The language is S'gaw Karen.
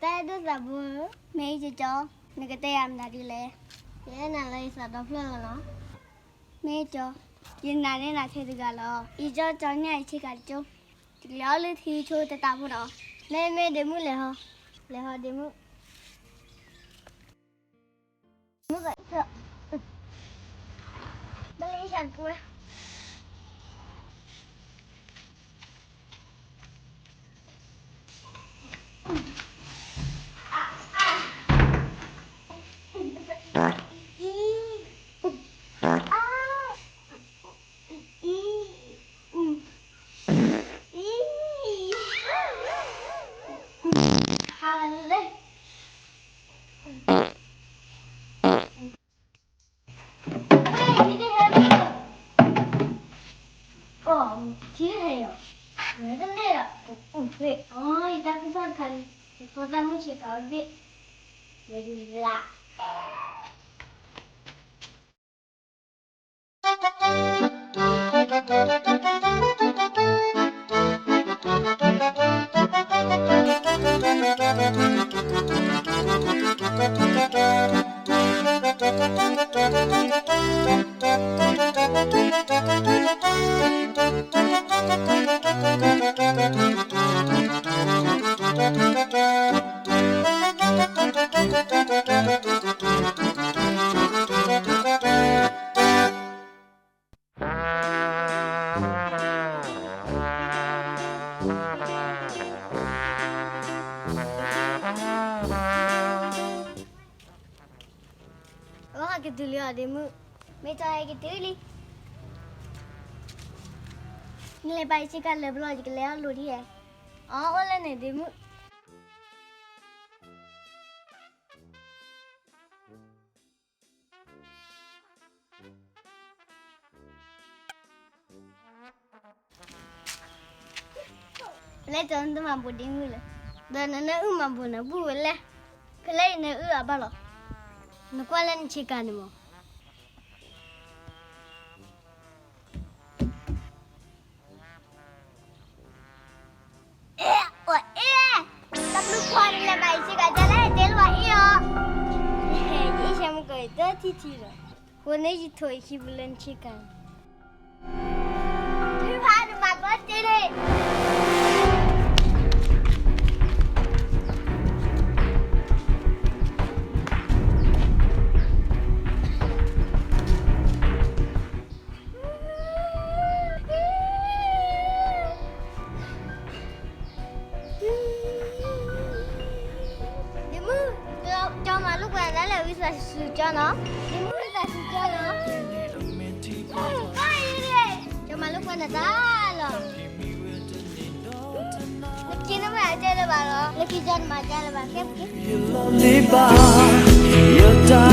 လၢဒိၣ်သးဘိဧၢ, မ့ၢ်ကၠီ, နကတဲယၤမတၤဒ်လဲၣ်. ယအဲၣ်နၤလၢယသးဒီဖျၢၣ်လီၤနီၤ. မ့ၢ်ကၠီ, ယနာ်န့ၢ်နၤထဲတဂၤလီၤ. ယကၠီကၠီန့ၢ်ယဆ့ကၤတကၠိ, ယကလဲၤအီၣ်လၢထံဆိတတးဖိနီၤ. မ့ၢ်မ့ၢ်ဒ့မုၣ်လဲၤဟီ, လဲၤဟီဒ့မုၣ်. အကတုၤလံအီၤဒ့မုၣ်, မ့ၢ်တၢ်ဟဲကတုၤလံ. နလဲၤပာ်ယဆ့ကၤလၢာ်ဘျီ ယကလဲၤအီၣ်လိာ်ဒ်လဲၣ်. အီၣ်အိၣ်လၢန့ၣ်ဒ့မုၣ်. ဖဲလဲၣ်နတမၤဘိးဒ့မုၣ်လဲၣ်, ဒီးနနၢအုၣ်မၤဘိးနၤဘူၣ်ဝဲလဲၣ်. ဖဲလဲၣ်အံၤနအုၣ်အဘၣ်လီၤ. နကွၢ်လၢနဆ့ကၤန့ၣ်မး. အ့ အီၣ်အ့, တၢ်ဘျုးဖီန့ၣ်လဲၤဘၣ်ယဆ့ကၤဒ်လဲၣ်, တဲလၢၤဘၣ်အ့ၣ်အီၤ. ယအ့ၣ်ဆၢမုၢ်ကီးအံၤတထံၣ်ထံၣ်ဒီး, ဃိန့ၣ်ယထိၣ်ယခံပူၤလၢနဆ့ကၤန့ၣ်. ဖုဖးနမၤကီးတ့ၢ်န့ၣ်. ဒ့မုၣ်, ကၠီမၤလိာ်ကွဲနၤတၢ်လၢဝံသးစူၤကၠီနီၤ. ဒ့မုၣ်ဝံသးစူၤကၠီနီၤ. ကၠီမၤလိာ်ကွဲနၤတၢ်လီၤ. နက့ၤနမၤတဲလၢၤဘၣ်လီၤ. နက့ၤကၠီနမၤတဲလၢၤဘၣ်, ကဲပက့ၤ.